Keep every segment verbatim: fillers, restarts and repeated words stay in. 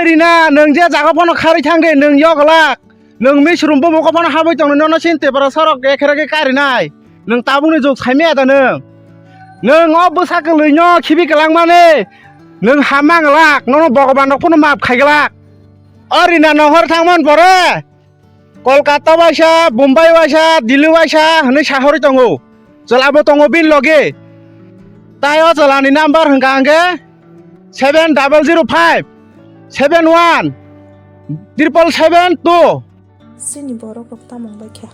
Rina, nwng je jaga phano kharwi thang de, nwng yoglak. Nwng misrum bumukgo phano habwi tongno, nono sini tebra sorok ekhe rege karinai. Nwng tabukni jok saimaya da nwng? Nwng o bwsa kwlwino khibi kwlangmani nwng ha manglak, nono Bhogoban rok phano maap khaiglak. O Rina nohor thangmani pore Kolkata waisa, Bombay waisa, Delhi waisa hwnwi sahorwi tongo. Chwlabo tongo bini logi. Tai o chwlani number hwnkha hwnkhe seven double zero five seven one triple seven two. Chini borok rok tamo wngbai kha?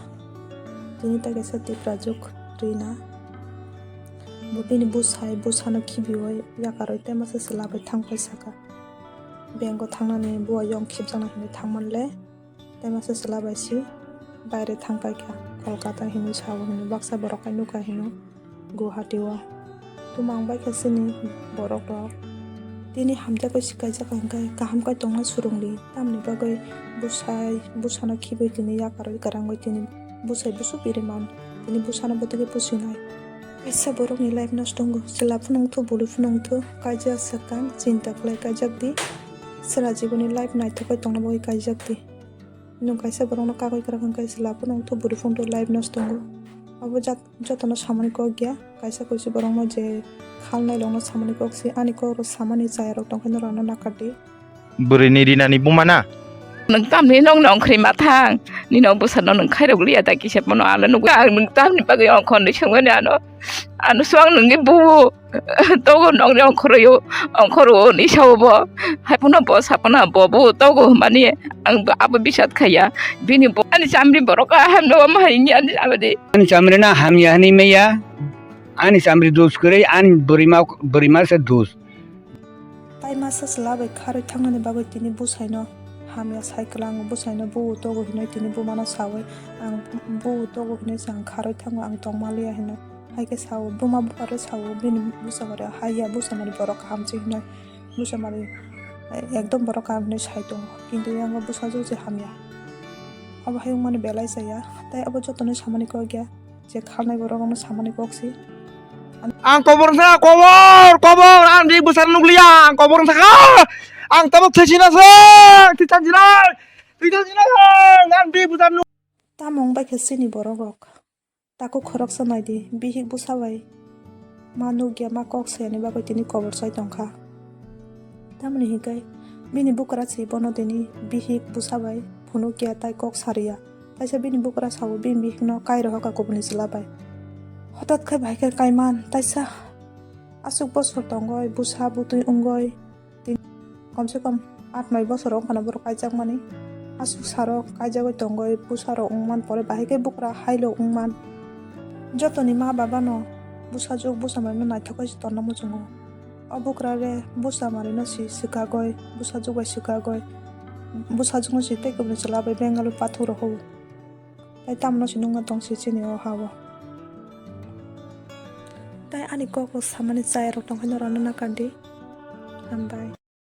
Tini ta kaisa Tiprajwk Rina. Bo bini bwsai, bwsano khibiwi yakarwi tei masa chwla bai thangpai saka. Bank o thangnani bo ayang khibjakna hinwi thangmanle. Tei masa chwla bai si baire thangpai kha, Kolkata hinwi sao hino, baksa borok hai nukha hino Guwahati o. Tumang bai kha chini borok rok. Tini hamjakgwi si kaijak hwnkhe kaham khe tongna swrwngdi, tamni bagwi bwsai, bwsano khibwi tini yakarwi kwrangwi tini bwsai busu biriman, tini bwsano bwtwgwi pusinai. Kaisa borokni life nosto wngo, chwla phano wngthu, bwrwi phano wngthu, kaijak swkang chinta khlai kaijakdi, chwla jiboni life naithok khe tongna bagwi kaijakdi. Nwng kaisa borokno kagwi kwrwk hwnkhe chwla phano wngthu, bwrwi phano life nosto wngo. Abo jat-, jotono samani kok ya. Kaisa kuisu borokno je khalnai rokno samani kok se, ani kok rok samani chaya rok tongkhe norokno nakardi. Bwrwi ni Rina ni buma na? Nwng tamni nokni ongkhorwi ma thang? Nini nok bwsano nwng khairok liya da kisa bono ano nukha. Ang nwng tamni bagwi ongkhorni swngmani ano? Ano swng nwngni buo. Togo nokni ongkhorwi o, ongkhorwi o ni sao bo. Hai phano bo sa phano bo, bo togo hwnmani ang bo abo bisat khaiya. Bini bo ani chamri borok a hamno ma hai ni ani abadi. Ani chamri na hamya hani meya. Ani chamri dus kwrwi ani bwrwima, bwrwima se dus. Tai masa chwla bai kharwi thangnani bagwi tini bwsaino hamya sai kwlango, bwsaino buo togo hinwi tini bumano sawi ang buo togo hinwi se ang kharwi thango, ang tongma liya hinwi. Hai khe sao, buma bupharo sao, bini bwsamari hai ya, bwsamari borok kaham se hinwi, bwsamari ekdom borok kaham hinwi sai tongo, kintu yango bwsajwk se hamya. Abo hai wngmani belai chaya, tai abo jotono samani kok ya, je khalnai borok rokno samani kok se. Ang kobor wngsa, kobor, kobor, ang ri bwsano nukliya, ang kobor wngsa kha, ang tabuk thwi sinaswk, thwi thansinai, thwi thansinai, ang ri bwsano nuk- Tamo wngbai khe chini borok rok? Takhuk khoroksa naidi, bihik bwsa bai ma nukya, ma kok sayani bagwi tini kobor chai tongkha. Tamoni hinkhai bini bukra si bono tini bihik bwsa bai phunukya tai kok sariya. Taisa bini bukra sao bini bihikno kai rohorkha kubuni chwla bai. Hotat khai bai khe kaiman taisa aswk bosor tongoi bwsa bwtwi wngoi. Tin, komse kom aat noi bosor wngkhano borok kaijakmani. Aswk sarok kaijagwi tongwi bwsarok wngman pore bahai khe bukra hailo wngman. Jotoni ma babano bwsajwk bwsamarino naithok khe se tonna muchungo. O bukra re bwsamarino se swkagwi, bwsajwk bai swkagwi, bwsajwkno se tei kubuni chwla bai bengalwi pathuk rohor. Tai tamno se nukna tong se chini o ha o. Tai ani kok o samani chaya rok tongkhe norokno nakardi. Hambai.